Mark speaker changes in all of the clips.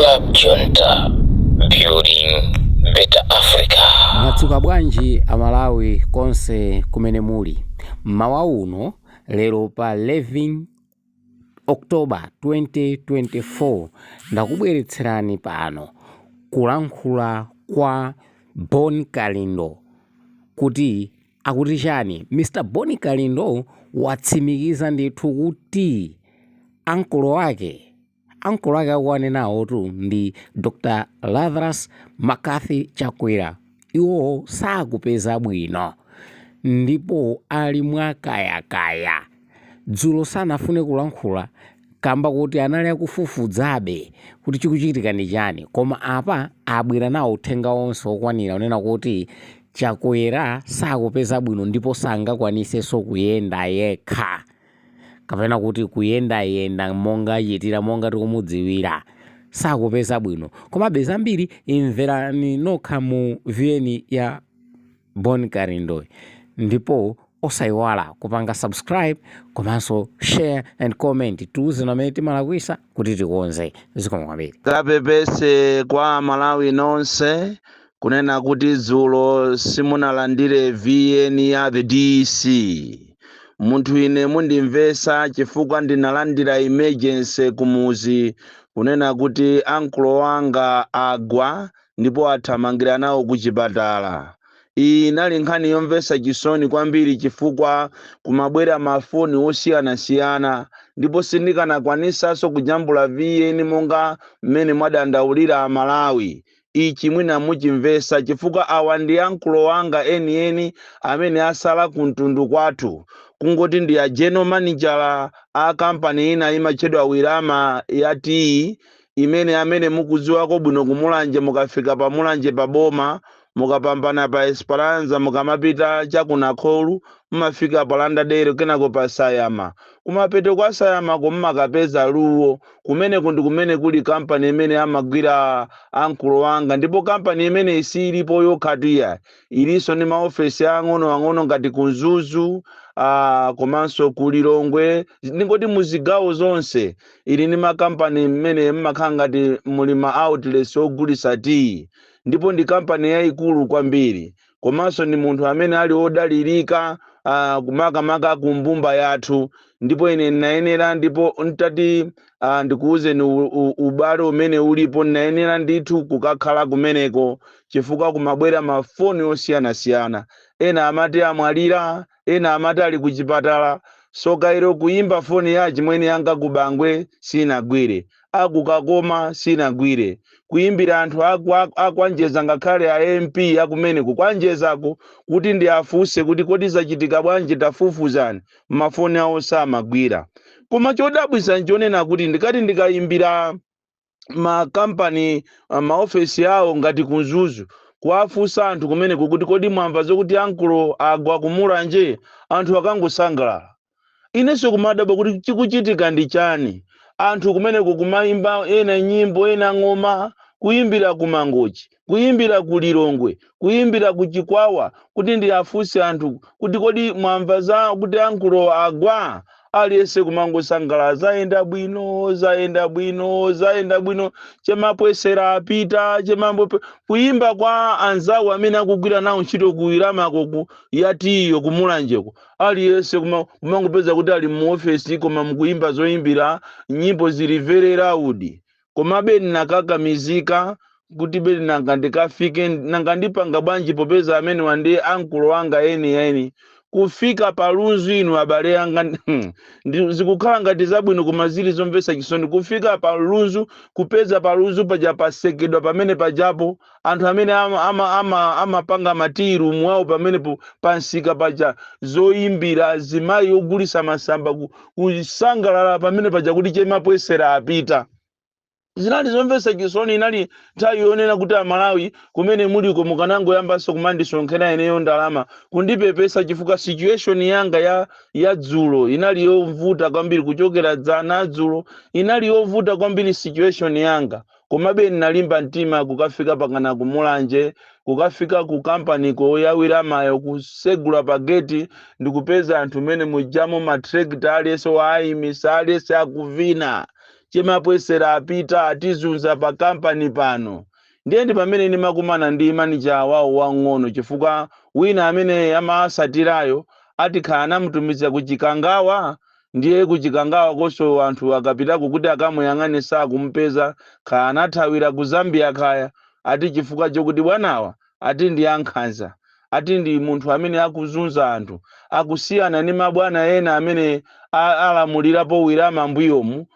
Speaker 1: Club Junta, building better Africa.
Speaker 2: Mwadzuka bwanji Amalawi konse kumene muli? Mmawa uno lero pa 11 October 2024, ndakubweretserani pano kulankhula kwa Bon Kalindo kuti akuti chani. Mr Bon Kalindo watsimikiza ndithu kuti ankolo ake akuwanenawotu ndi Dr Lazarus McCarthy Chakwera. Iwo sakupeza bwino ndipo ali mwakayakaya. Dzulo sanafune kulankhula kamba kuti anali akufufudzabe kuti chikuchitika ndi chani, koma apa abwera nawo uthenga wonse wokwanira unena kuti Chakwera sakupeza bwino ndipo sangakwanisenso kuyenda yekha kapena kuti kuyendayenda monga achitira, monga tikumudziwira. Sakupeza bwino. Komabe zambiri imverani nokha mu VN ya Bon Kalindo, ndipo osayiwala kupanga subscribe komanso share and comment. Tiuze amene timalakwisa kuti tikonze. Zikomo kwambiri.
Speaker 3: Kapepese kwa Malawi nonse kunena kuti dzulo simunalandire VN ya the DC. Munthu ine mundimvesa chifukwa ndinalandira emergency kumuzi kunena kuti ankulo wanga agwa ndipo athamangira nawo ku chipatala. Iyi inali nkhani yomvetsa chisoni kwambiri chifukwa kumabwera mafoni osiyanasiyana ndipo sindikanakwanisanso kujambula VN monga mmene mwadandaulira Amalawi. Ichi mwina muchimvesa chifukwa awa ndi ankulo wanga enieni amene asala ku mtundu kwathu, kungoti ndi a general manager a kampani ina imatchedwa Wirama ya tea, imene amene mukudziwako bwino kumulanje. Mukafika pa Mulanje pa boma, mukapambana pa Esperanza, mukamapita chakunakholu, mumafika pa Landadere, kenako pa Sayama. Kumapeto kwa Sayamako mmakapeza Luwo. Kumeneko ndi kumene kuli kampani imene amagwira ankulo wanga, ndipo kampani imene isilipo yokhatiya, ilinso ndi maofesi ang'onoang'ono ngati ku Mzuzu, komanso ku Lilongwe. Ndingoti muzigawo zonse ili ndi makampani mmene mmakhala ngati muli ma outlets ogulisa tea, ndipo ndi kampani yayikulu kwambiri. Komanso ndi munthu amene ali wodalirika, kumakamaka ku mbumba yathu. Ndipo ine ndinayenera, ndipo ntati ndikuwuzeni ubale umene ulipo, ndinayenera ndithu kukakhala kumeneko chifukwa kumabwera mafoni osiyanasiyana. Ena amati amwalira, ena amati ali kuchipatala. Sokairo kuyimba foni ya chimwene yanga kubangwe sinagwire, akukakoma sinagwire, kuyimbira anthu akwanjeza, ngakhale a MP akumeneko kwanjezako kuti ndi afunse kuti kodi zachitika bwanji, tafufuzani, mafoni awo samagwira. Koma chodabwisa nchonena kuti ndikati ndikayimbira makampani, maofesi awo ngati ku Mzuzu, kuwafunsa anthu kumeneko kuti kodi mwamva zokuti ankulo agwa kumulanje, anthu akangosangalala. Inenso kumadabwa kuti chikuchitika ndi chani. Anthu kumeneko kumayimba, ena nyimbo, ena ng'oma, kuyimbira ku Mangochi, kuyimbira ku Lilongwe, kuyimbira ku Chikwawa kuti ndi afunse anthu kuti kodi mwamva za kuti ankulo agwa. Aliyense kumangosangalala, zayenda bwino, zayenda bwino, zayenda bwino, chemapwesera apita chemambo. Kuyimba kwa anzawo amene akugwira nawo ntchito kuiramako ku yatiyo kumulanjeko, aliyense kumangopeza kuti ali mu ofesi koma mukuyimba zoyimbira, nyimbo zili very loud. Komabe ndinakakamizika kuti be nanga ndikafike, nanga ndipanga bwanji popeza amene wandi ankulo wanga eni eni. Kufika palunzu, inu abale anga, zikukhala ngati zabwino koma zili zomvetsa chisoni. Kufika palunzu, kupeza palunzu paja pasekedwa pamene pajapo anthu amene amapanga ma tea room awo pamenepo pansika paja, zoyimbira, azimayi ogulisa masamba kusangalala pamene paja kuti chemapwesera apita. Zinali zomvetsa chisoni. Inali nthawi yonena kuti Amalawi kumene muliko mukanangoyambanso kumandisonkhera ineyo ndalama kundipepesa, chifukwa situation yanga ya dzulo inali yovuta kwambiri. Kuchokera dzana dzulo inali yovuta kwambiri situation yanga. Komabe ndinalimba mtima kukafika pakana kumulanje, kukafika ku kampani koyawiramayo, kusegula pa geti ndikupeza anthu mene mujamo, matrekta, aliyense waayimisa, aliyense akuvina. Chifukwa chonena kuti ankulo wanga Chemapwesera apita, atizunza pa kampani pano. Ndiye ndi pamene ndimakumana ndi manager wawo wang'ono, chifukwa wina amene amasatirayo atikhala anamutumiza ku Chikangawa. Ndiye ku Chikangawa konso anthu akapitako kuti akamuyang'ane sakumpeza, kaya anathawira ku Zambia kaya. Ati chifukwa chokuti bwanawa ati ndi ankhanza, ati ndi munthu amene akuzunza anthu, akusiyana ndi mabwana ena amene alamulirapo Wirama mbuyomu.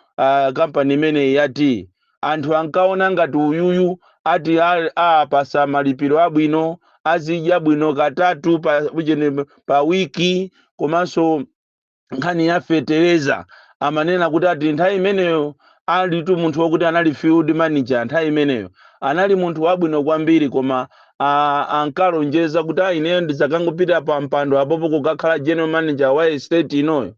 Speaker 3: Kampani imeneyi yati anthu ankaona ngati uyuyu ati apasa malipiro abwino, azidya bwino katatu pa, ujene, pa wiki. Komanso nkhani ya fetereza, amanena kuti ati nthawi imeneyo alitu munthu wokuti anali field manager, nthawi imeneyo anali munthu wabwino kwambiri. Koma ankalonjeza kuti ineyo ndidzakangopita pa mpando apopo kukakhala general manager wa estate inoyo,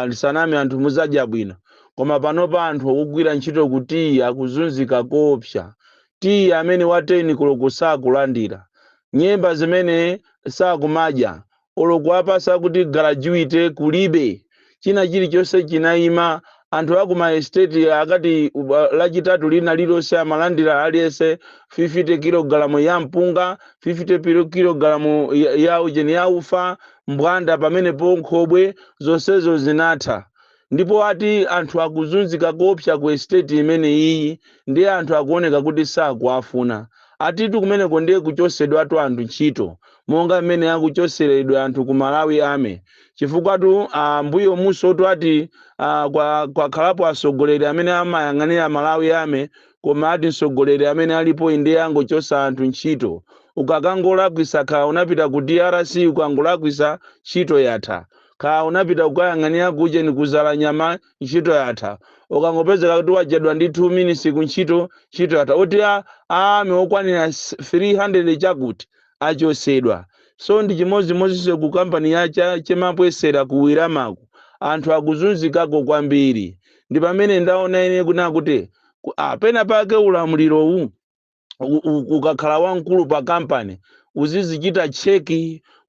Speaker 3: ndisaname, anthu muzadya bwino. Koma panopa anthu akugwira ntchito kuti akuzunzika koopsa. Tiyi amene wa 10 koloko sakulandira, nyemba zimene sakumadya, olokuapasa kuti gratuity kulibe, china chilichonse chinayima. Anthu aku ma estate akati Lachitatu lina lililonse amalandira aliyense 50 kilogalamu ya mpunga, 50 kilogalamu ya ujeni, ya ufa, mbwanda pamenepo, nkhobwe, zonsezo zinatha. Ndipo ati anthu akuzunzika koopsa ku estate imene iyi. Ndiye anthu akuoneka kuti sakuafuna. Atitu kumeneko ndiye kuchosedwatu anthu ntchito, monga mmene akuchoseredwa anthu ku Malawi Army, chifukwa tu mbuyo musotu ati kwakhalapo atsogoleri amene amayang'anira Malawi Army. Koma ati mtsogoleri amene alipo ndiye angochosa anthu ntchito. Ukakangolakwisa, kha unapita ku DRC, ukangolakwisa, ntchito yatha. Kha unapita kukayang'anira kujeni kuzala nyama, ntchito yatha. Ukangopezeka kuti wachedwa ndi 2 minutes ku ntchito, ntchito yatha. Oti army okwanira 300 chakuti achosedwa. So ndi chimodzimodzinso ku kampani ya Chemapwesera ku Wiramako, anthu akuzunzikako kwambiri. Ndi pamene ndaona ine kuna kuti pena pake ulamuliro ukakhala wamkulu pa kampani, uzizichita check,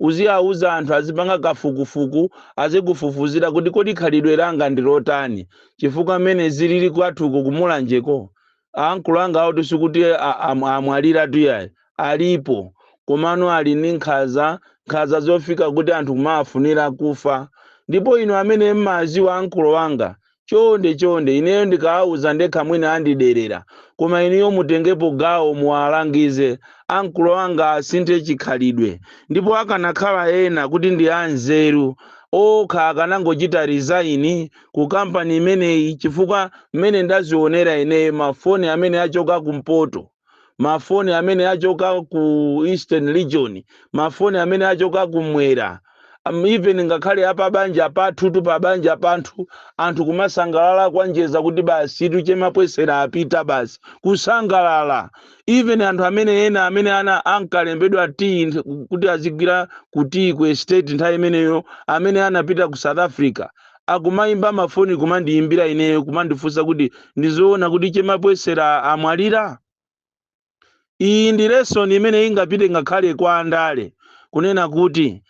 Speaker 3: uziyauza anthu azipanga kafukufuku, azikufufuzira kuti kodi khalidwe langa ndi lotani. Chifukwa mmene zilili kwathuko kumulanjeko, ankulu anga auti sikuti amwalira tuyayi, alipo, komano ali ndi nkhaza, nkhaza zofika kuti anthu kumafunira kufa. Ndipo inu amene mmaziwa ankulu wanga, chonde chonde, ineyo ndikawauza ndekha mwina andiderera, koma ineyo mutengepo gawo, muwalangize ankulu wanga asinthe chikhalidwe. Ndipo akanakhala ena kuti ndi anzeru okha, akanangochita resign ku kampani imeneyi, chifukwa mmene ndazionera ineyo, mafoni amene achoka kumpoto, mafoni amene achoka ku Eastern Region, mafoni amene achoka kumwera, even ngakhale apa banja pathutu, pa banja panthu, anthu kumasangalala kwanjeza kuti basi tuchemapwesera apita basi, kusangalala. Even anthu amene ena amene ana ankalembedwa tii kuti azigwira ku tii ku estate nthawi imeneyo, amene anapita ku South Africa, akumayimba mafoni kumandiyimbira ineyo, kumandifunsa kuti ndizoona kuti Chemapwesera amwalira. Iyi ndi lesson imene ingapite ngakhale kwa andale, kunena kuti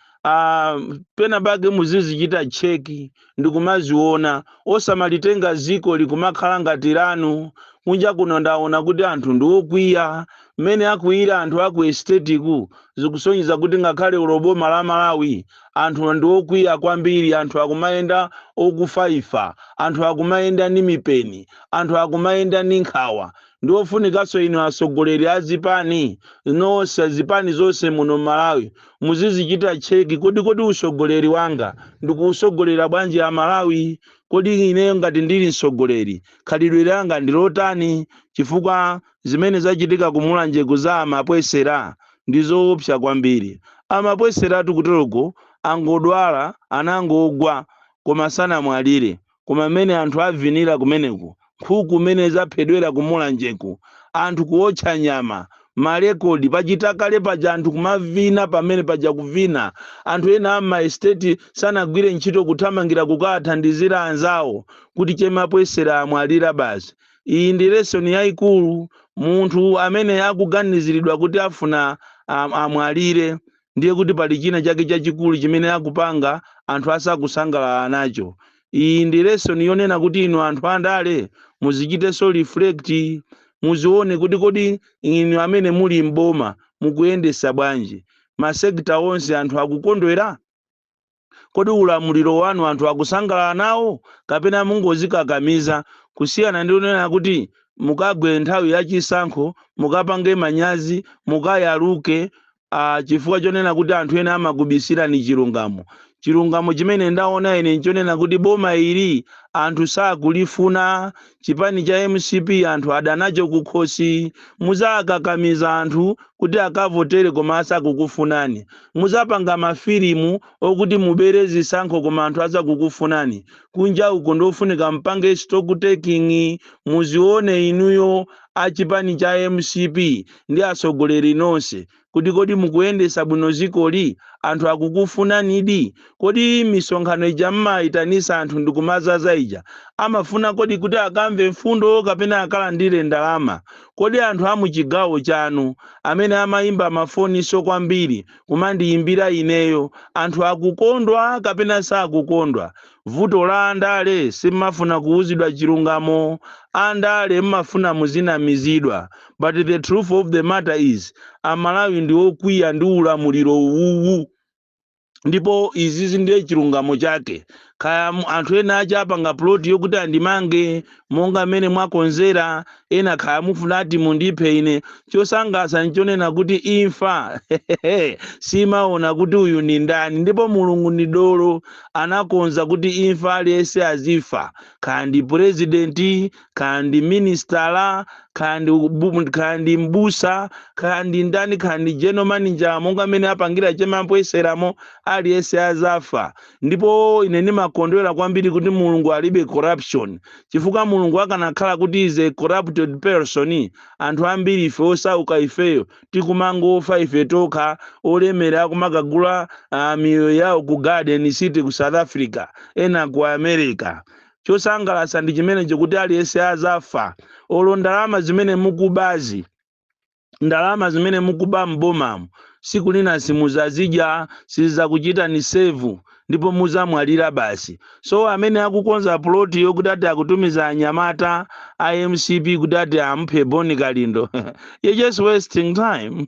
Speaker 3: pena pake muzizichita check ndikumaziona, osamalitenga ziko likumakhala ngati lanu. Kunja kuno ndaona kuti anthu ndi okwiya. Mmene akwiyira anthu aku estateku zikusonyeza kuti ngakhale ulo boma la Malawi anthu ndi okwiya kwambiri. Anthu akumayenda okufaifa, anthu akumayenda ndi mipeni, anthu akumayenda ndi nkhawa. Ndiofunikanso inu atsogoleri a zipani nonse, zipani zonse muno Malawi, muzizichita check: kodi usogoleri wanga ndikuusogolera bwanji a Malawi? Kodi ineyo ngati ndili mtsogoleri, khalidwe langa ndi lotani? Chifukwa zimene zachitika kumulanjeko za amapwesera ndi zoopsa kwambiri. Amapweseratu kuteroko angodwala, anangogwa, koma sanamwalire. Koma mmene anthu avinira kumeneku, nkhuku mmene zaphedwera kumulanjeku, anthu kuotcha nyama, marekodi pachitakale paja, anthu kumavina pamene paja, kuvina. Anthu ena ama estate sanagwire ntchito, kuthamangira kukathandizira anzawo kuti Chemapwesera amwalira basi. Iyi ndi lesson yayikulu. Munthu amene akuganiziridwa kuti afuna amwalire, ndiye kuti pali china chake chachikulu chimene akupanga anthu asakusangalala nacho. Iyi ndi lesson yonena kuti inu anthu andale muzichitenso reflect, muzione kuti kodi inu amene muli mboma mukuyendesa bwanji ma sector onse? Anthu akukondwera? Kodi ulamuliro wanu anthu akusangalala nawo, kapena mungozikakamiza? Kusiyana ndi kunena kuti mukagwe nthawi yachisankho, mukapange manyazi, mukayaluke chifukwa chonena kuti anthu ena amakubisirani chilungamo. Chilungamo chimene ndaona ine nchonena kuti boma ili anthu sakulifuna. Chipani cha MCP anthu adanacho kukhosi. Muzakakamiza anthu kuti akavotere koma asakukufunani. Muzapanga mafilimu okuti mubere zisankho koma anthu asakukufunani. Kunja uko ndofunika mpange stock taking, muzione inuyo achipani cha MCP ndi atsogoleri nonse kuti kodi mukuyendesa bwino zikoli? Anthu akukufunanidi? Kodi misonkhano ija mmayitanisa anthu ndikumazaza ija, amafuna kodi kuti akamve mfundo kapena akalandire ndalama? Kodi anthu amuchigawo chanu amene amayimba mafoniso kwambiri kumandiyimbira ineyo, anthu akukondwa kapena sakukondwa? Vuto la andale, simmafuna kuwuzidwa chilungamo. Andale mmafuna muzinamizidwa, but the truth of the matter is Amalawi ndi okwiya ndi ulamuliro uwu, ndipo izizi ndiye chilungamo chake. Kaya anthu ena achi apanga plot yokuti andimange monga mmene mwakonzera ena, kaya mufuna ati mundiphe ine, chosangalatsa nchonena kuti imfa simaona kuti uyu ni ndani. Ndipo Mulungu ndi dolo, anakonza kuti imfa aliyense azifa, kaya ndi purezidenti, kaya ndi ministala, kaya ndi mbusa, kaya ndi ndani, kaya ndi general manager, monga mmene apangira chemampoyeseramo, aliyense azafa. Ndipo ine ndimakondwera kwambiri kuti Mulungu alibe corruption, chifukwa Mulungu akanakhala kuti is a corrupted person, anthu ambiri ife osauka ifeyo tikumangofa ife tokha, olemera akumakagula miyoyo yawo ku Garden City ku South Africa, ena ku America. Chosangalatsa ndi chimenecho kuti aliyense azafa. Olo ndalama zimene mukubazi, ndalama zimene mukuba m'bomamu, siku lina simuzazidya, sizizakuchitani serve, ndipo muzamwalira basi. So amene akukonza plot yokuti ati akutumiza anyamata a MCP kuti ati amuphe Boni Kalindo, you're just wasting time,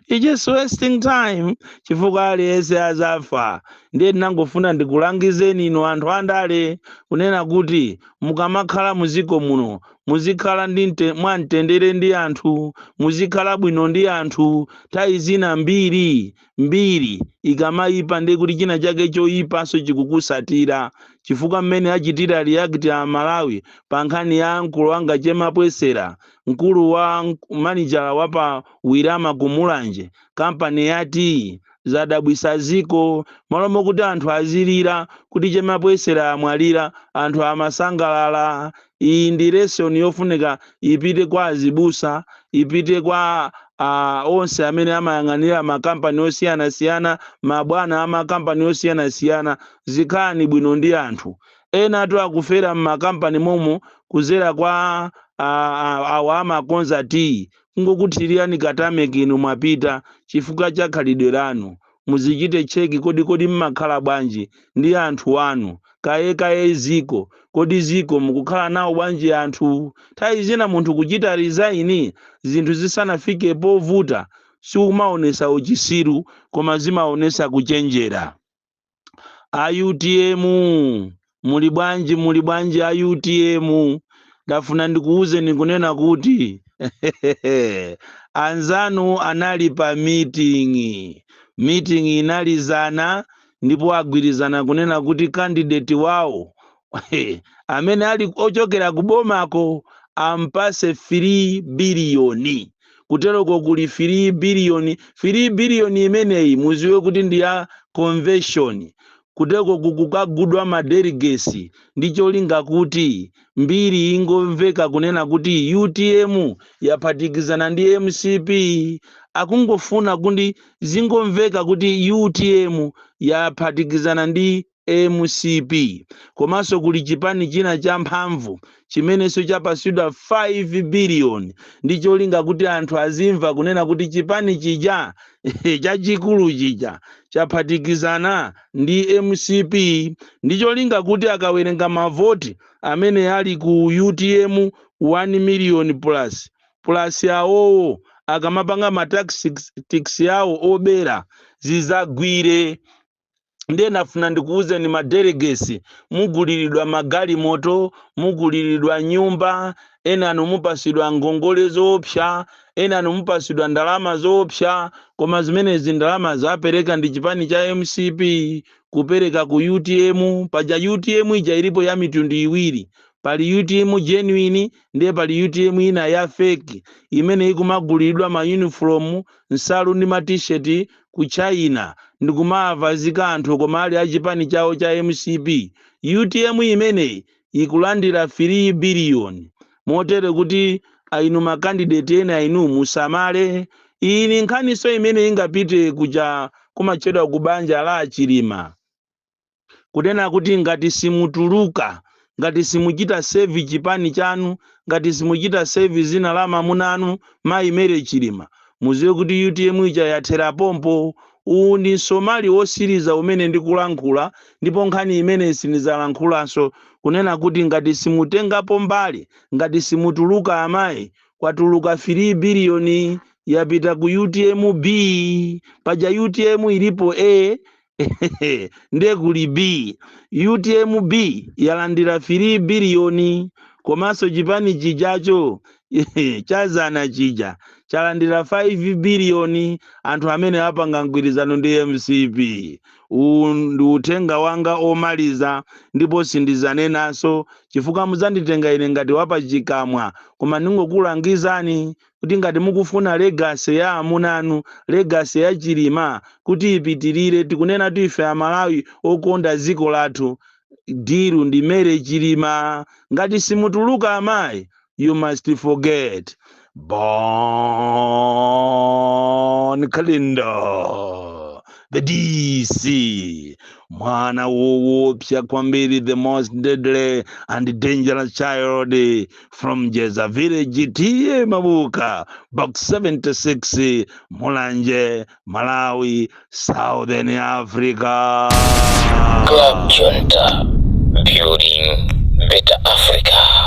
Speaker 3: you're just wasting time, chifukwa aliyense azafa. Ndiye ndinangofuna ndikulangizeni inu anthu andale kunena kuti mukamakhala muziko muno, muzikhala ndi mwamtendere ndi anthu, muzikhala bwino ndi anthu. Nthawi zina mbiri mbiri ikamayipa, ndiye kuti china chake choyipanso chikukusatira, chifukwa mmene achitira react a Malawi pa nkhani ya mkulu wanga Chemapwesera, mkulu wa manijala wa pa Wirama kumulanje, kampani yati zadabwisa ziko. Malo mokuti anthu azilira kuti Chemapwesera amwalira, anthu amasangalala. Iyi ndi lesson yofunika ipite kwa azibusa, ipite kwa onse amene amayang'anira makampani osiyanasiyana, mabwana amakampani osiyanasiyana. Zikhalani bwino ndi anthu. Ena atu akufera m'makampani momo kuzera kwa awa amakonza tiyi, kungokuthiriyani katameki, inu mwapita chifukwa cha khalidwe lanu. Muzichite check, kodi mmakhala bwanji ndi anthu anu? Kaye kaye ziko, kodi ziko mukukhala nawo bwanji anthu? Nthawi zina munthu kuchita resign zinthu zisanafike povuta sikumaonesa uchisiru, koma zimaonesa kuchenjera. A UTM muli bwanji? Muli bwanji a UTM? Ndafuna ndikuwuzeni kunena kuti anzanu anali pa meeting. Meeting inali zana, ndipo agwirizana kunena kuti candidate wawo amene ali ochokera kubomako ampase 3 biliyoni. Kuteroko kuli 3 biliyoni. 3 biliyoni imeneyi muziwe kuti ndi ya convention. Kuteko kukagudwa ma delegates ndi cholinga kuti mbiri ingomveka kunena kuti UTM yaphatikizana ndi MCP. Akungofuna kuti zingomveka kuti UTM yaphatikizana ndi MCP. Komanso kuli chipani china cha mphamvu chimenenso chapasidwa 5 billion ndi cholinga kuti anthu azimva kunena kuti chipani chija chachikulu chija chaphatikizana ndi MCP, ndi cholinga kuti akawerenga mavoti amene ali ku UTM, 1 million plus plus, awowo akamapanga ma tactics yawo obera zizagwire. Ndiye nafuna ndikuwuzeni, ma delegates muguliridwa magalimoto, muguliridwa nyumba, enanu mupasidwa ngongole zoopsa, enanu mupasidwa ndalama zoopsa. Koma zimenezi ndalama zapereka ndi chipani cha MCP kupereka ku UTM. Paja UTM ija ilipo ya mitundu iwiri: pali UTM genuine, ndiye pali UTM ina ya fake imene ikumagulidwa ma uniform, nsalu ndi ma T-shirt ku China ndikumavazika anthu, koma ali achipani chawo cha MCP. UTM imeneyi ikulandira 3 billion, motere kuti ainu ma candidate ena inu musamale. Iyi ni nkhaniso imene ingapite kuja kumatchedwa ku banja la Chilima, kunena kuti ngati simutuluka, ngati simuchita save chipani chanu, ngati simuchita save zina la mamuna anu mayi Mary Chilima, muziwe kuti UTM ija yathera pompo. Uwu ndi msomali wosiriza umene ndikulankhula, ndipo nkhani imene sindizalankhulaso, kunena kuti ngati simutengapo mbali, ngati simutuluka amayi, kwatuluka 3 biliyoni yapita ku UTM B. Paja UTM ilipo A, ndiye kuli B. UTM B yalandira 3 biliyoni, komanso chipani chijacho chazana chija chalandira 5 biliyoni, anthu amene apanga mgwirizano ndi MCP. Uwu ndi uthenga wanga omaliza, ndipo sindizanenanso chifukwa mudzanditenga ine ngati wapachikamwa. Koma ndingokulangizani kuti ngati mukufuna legacy ya amuna anu, legacy ya Chilima kuti ipitirire, tikunena kuti ife Amalawi okonda dziko lathu, deal ndi Mary Chilima. Ngati simutuluka amayi, you must forget. Bon Kalindo, the DC, mwana woopsa kwambiri, the most deadly and dangerous child from Jeza Village, T/A Mabuka, Box 76, Mulanje, Malawi, Southern Africa.
Speaker 1: Club Junta, building better Africa.